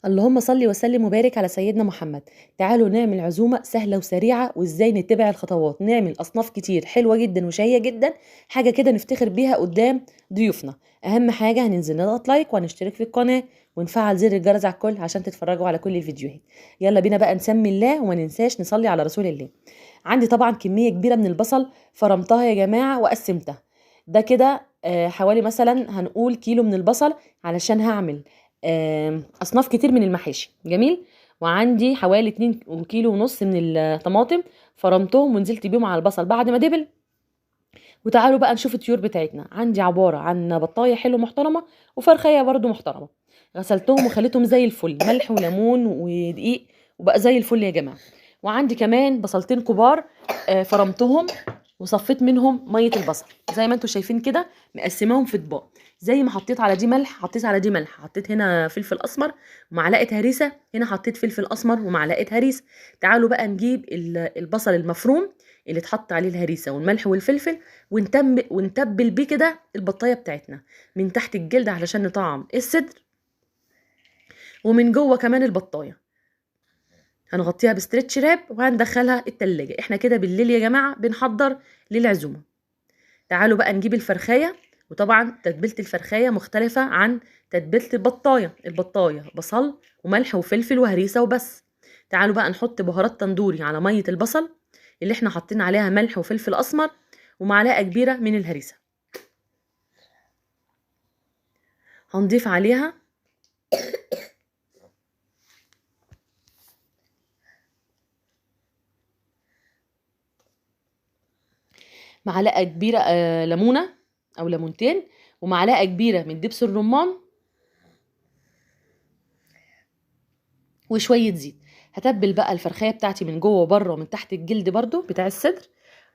اللهم صل وسلم وبارك على سيدنا محمد. تعالوا نعمل عزومة سهلة وسريعة، وازاي نتبع الخطوات، نعمل أصناف كتير حلوة جدا وشهية جدا، حاجة كده نفتخر بيها قدام ضيوفنا. أهم حاجة هننزل نضغط لايك وهنشترك في القناة ونفعل زر الجرس على الكل عشان تتفرجوا على كل الفيديوهات. يلا بينا بقى نسمي الله وما ننساش نصلي على رسول الله. عندي طبعا كمية كبيرة من البصل فرمتها يا جماعة وقسمتها، ده كده حوالي مثلا هنقول كيلو من البصل علشان هعمل اصناف كتير من المحاشي. جميل. وعندي حوالي 2.5 كيلو من الطماطم فرمتهم ونزلت بيهم على البصل بعد ما دبل. وتعالوا بقى نشوف الطيور بتاعتنا. عندي عبارة عن بطايه حلوة محترمه وفرخيه برده محترمه، غسلتهم وخليتهم زي الفل، ملح وليمون ودقيق وبقى زي الفل يا جماعة. وعندي كمان بصلتين كبار فرمتهم وصفيت منهم مية البصل زي ما انتم شايفين كده، مقسماهم في اطباق. زي ما حطيت على دي ملح حطيت على دي ملح، حطيت هنا فلفل اسمر ومعلقة هريسه، هنا حطيت فلفل اسمر ومعلقة هريسه. تعالوا بقى نجيب البصل المفروم اللي اتحط عليه الهريسه والملح والفلفل ونتبل بيه كده البطايه بتاعتنا من تحت الجلد علشان نطعم الصدر ومن جوه كمان البطايه. هنغطيها ب stretch wrap وهندخلها التلاجة. احنا كده بالليل يا جماعة بنحضر للعزومه. تعالوا بقى نجيب الفرخايه. وطبعا تتبيله الفرخايه مختلفة عن تتبيله البطايه، البطايه بصل وملح وفلفل وهريسه وبس. تعالوا بقى نحط بهارات تندوري على مية البصل اللي احنا حاطين عليها ملح وفلفل اسمر ومعلقة كبيرة من الهريسه. هنضيف عليها معلقه كبيرة ليمونه او ليمونتين ومعلقة كبيرة من دبس الرمان وشوية زيت. هتبل بقى الفرخيه بتاعتي من جوه وبره ومن تحت الجلد برده بتاع الصدر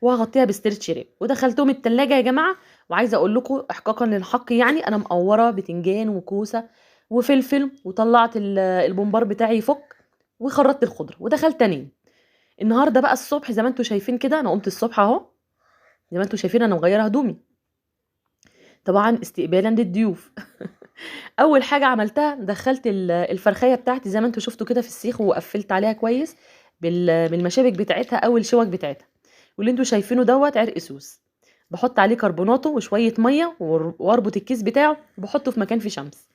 وهغطيها ب stretch wrap. ودخلتهم التلاجة يا جماعة. وعايزه اقول لكم احقاقا للحق، يعني انا مقوره بتنجان وكوسه وفلفل وطلعت البومبار بتاعي يفك وخرطت الخضرة ودخلت انام. النهارده بقى الصبح زي ما انتم شايفين كده، انا قمت الصبح اهو زي ما انتم شايفين انا مغيرة هدومي طبعا استقبالا للضيوف. اول حاجة عملتها دخلت الفرخيه بتاعتي زي ما انتم شفتوا كده في السيخ وقفلت عليها كويس بالمشابك بتاعتها او الشوك بتاعتها. واللي انتم شايفينه دوت عرق سوس، بحط عليه كربوناته وشوية مية واربط الكيس بتاعه وبحطه في مكان في شمس.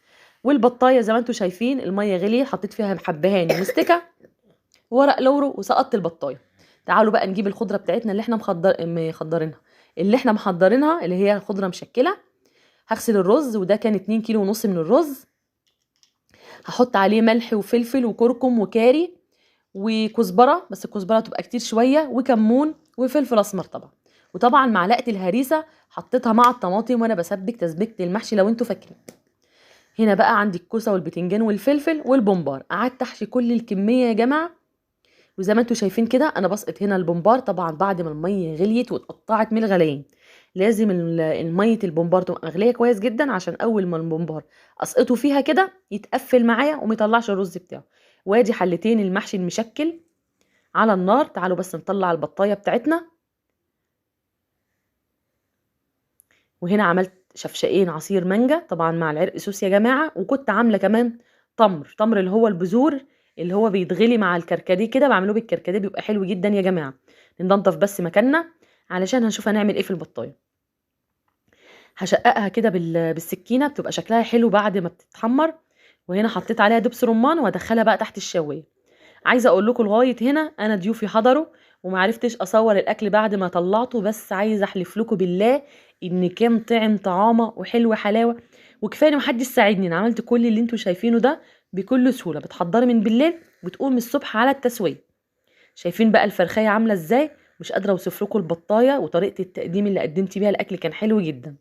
والبطايه زي ما انتم شايفين المية غليت، حطيت فيها حبهان ومستكه وورق لورو وسقطت البطايه. تعالوا بقى نجيب الخضرة بتاعتنا اللي احنا مخضرينها، اللي احنا محضرينها اللي هي خضرة مشكلة. هغسل الرز وده كان 2.5 كيلو من الرز، هحط عليه ملح وفلفل وكركم وكاري وكزبره، بس الكزبره تبقى كتير شوية، وكمون وفلفل اسمر طبعا. وطبعا معلقه الهريسه حطيتها مع الطماطم وانا بسبك تسبيكه المحشي لو انتوا فاكرين. هنا بقى عندي الكوسه والبتنجان والفلفل والبومبار، قعدت احشي كل الكمية يا جماعة. وزي ما انتوا شايفين كده انا بسقط هنا البومبار طبعا بعد ما المية غليت واتقطعت من الغليان. لازم المية البومبار تبقى مغليه كويس جدا عشان اول ما البومبار اسقطه فيها كده يتقفل معايا وما يطلعش الرز بتاعه. وادي حلتين المحشي المشكل على النار. تعالوا بس نطلع البطايه بتاعتنا. وهنا عملت شفشقين عصير مانجا طبعا مع العرق سوس يا جماعة. وكنت عامله كمان تمر اللي هو البذور اللي هو بيتغلي مع الكركديه كده، بعمله بالكركديه بيبقى حلو جدا يا جماعة. ننضف بس مكاننا علشان هنشوف هنعمل ايه في البطايه. هشققها كده بالسكينة بتبقى شكلها حلو بعد ما بتتحمر. وهنا حطيت عليها دبس رمان وادخلها بقى تحت الشوايه. عايزه اقول لكم لغاية هنا انا ضيوفي حضروا ومعرفتش اصور الاكل بعد ما طلعته، بس عايزه احلف لكم بالله ان كان طعم طعامه وحلو حلاوة. وكفاية ان محدش ساعدني، انا عملت كل اللي انتوا شايفينه ده بكل سهولة. بتحضري من بالليل وتقوم الصبح على التسوية. شايفين بقى الفرخايه عامله ازاي؟ مش قادرة اوصف لكم البطايه وطريقه التقديم اللي قدمت بيها الاكل كان حلو جدا.